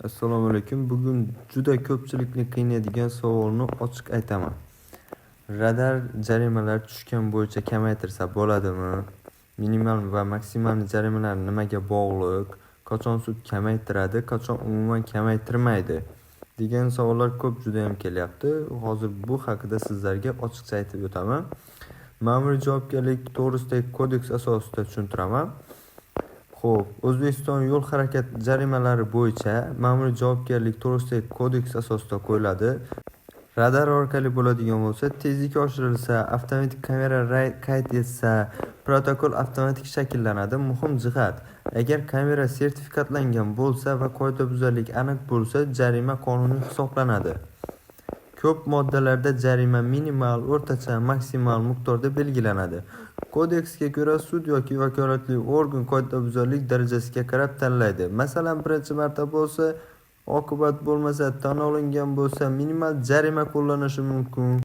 Assalomu alaykum. Bugun juda ko'pchilikni qiynaydigan savolni ochiq aytaman. Radar jarimalar tushgan bo'yicha kamaytirsa bo'ladimi? Minimal va maksimal jarimalar nimaga bog'liq? Qachon sud kamaytiradi, qachon umuman kamaytirmaydi? Degan savollar ko'p judayam kelyapti. Hozir bu haqida sizlarga ochiqcha aytib o'taman. Ma'muriy javobgarlik to'g'risidagi kodeks asosida tushuntiraman. Xo'p, O'zbekiston yo'l harakat jarimalari bo'yicha ma'muriy javobgarlik to'g'risidagi kodeks asosida qo'yiladi. Radar orqali bo'ladigan bo'lsa, tezlik oshirilsa, avtomatik kamera qayd etsa, protokol avtomatik shakllanadi. Muhim jihat: agar kamera sertifikatlangan bo'lsa va qoidabuzarlik aniq bo'lsa, jarima qonuniy hisoblanadi. Ko'p moddalarda jarima minimal, o'rtacha, maksimal miqdorda belgilanadi. Kodeksga ko'ra, sud yoki vakolatli organ qoidabuzarlik darajasiga qarab tanlaydi. Masalan, birinchi marta bo'lsa, oqibat bo'lmasa, tan olingan bo'lsa, minimal jarima qo'llanishi mumkin.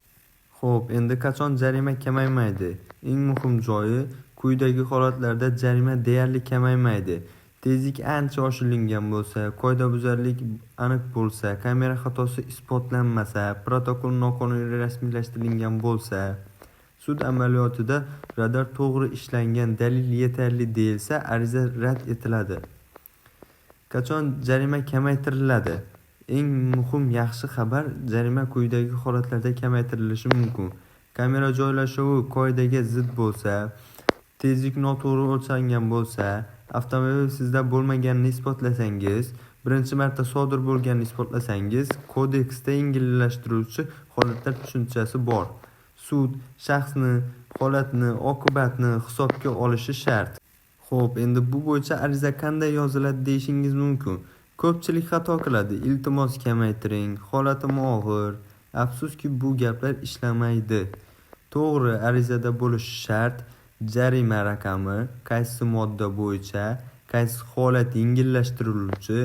Xo'p, endi qachon jarima kamaymaydi? Eng muhim joyi, quyidagi holatlarda jarima deyarli kamaymaydi. Tezlik ancha oshirilgan bo'lsa, qoidabuzarlik aniq bo'lsa, kamera xatosi isbotlanmasa, protokol noqonuniy rasmiylashtirilgan bo'lsa, sud amaliyotida radar to'g'ri ishlangan, dalil yetarli deyilsa, ariza rad etiladi. Qachon jarima kamaytiriladi? Eng muhim yaxshi xabar: jarima quyidagi holatlarda kamaytirilishi mumkin. Kamera joylashuvi qoidaga zid bo'lsa, tezlik noto'g'ri o'lchangan bo'lsa, avtomobil sizda bo'lmaganini isbotlasangiz, birinchi marta sodir bo'lganini isbotlasangiz, kodeksda yengillashtiruvchi holatlar tushunchasi bor. Sud shaxsni, holatni, oqibatni hisobga olishi shart. Xo'p, endi bu bo'yicha ariza qanday yoziladi deyishingiz mumkin. Ko'pchilik xato qiladi. Iltimos kamaytiring, holatim og'ir. Afsuski, bu gaplar ishlamaydi. To'g'ri arizada bo'lishi shart: jarima raqami, qaysi modda bo'yicha, qaysi holat yengillashtiruvchi,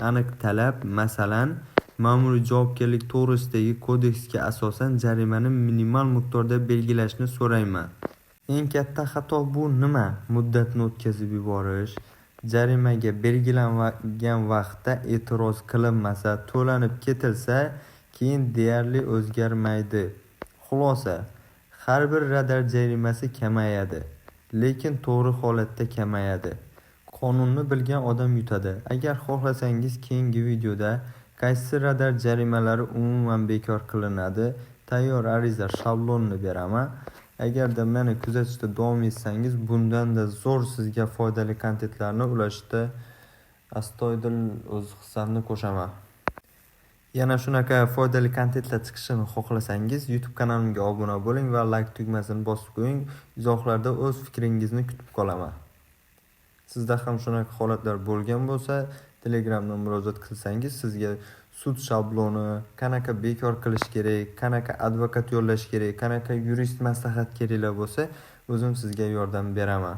aniq talab, masalan, ma'muriy javobgarlik to'g'risidagi kodeksga asosan jarimani minimal miqdorda belgilashni so'rayman. Eng katta xato bu nima? Muddatni o'tkazib yuborish, jarimaga belgilangan vaqtda e'tiroz qilinmasa, to'lanib ketilsa, keyin deyarli o'zgarmaydi. Xulosa: har bir radar jarimasi kamayadi, lekin to'g'ri holatda kamayadi. Qonunni bilgan odam yutadi. Agar xohlasangiz, keyingi videoda qaysi radar jarimalari umuman bekor qilinadi, tayyor ariza shablonni beraman. Agarda meni kuzatishda davom etsangiz, bundanda zo'r sizga foydali kontentlarni ulashishda astoydil o'z hissamni qo'shaman. Yana shunaqa foydali kontentlar chiqishini xohlasangiz, YouTube kanalimga obuna bo'ling va like tugmasini bosib qo'ying. Izohlarda o'z fikringizni kutib qolaman. Sizda ham shunaqa holatlar bo'lgan bo'lsa, Telegramdan murojaat qilsangiz, sizga sud shabloni, qanaqa bekor qilish kerak, qanaqa advokat yollash kerak, qanaqa yurist maslahat keraklar bo'lsa, o'zim sizga yordam beraman.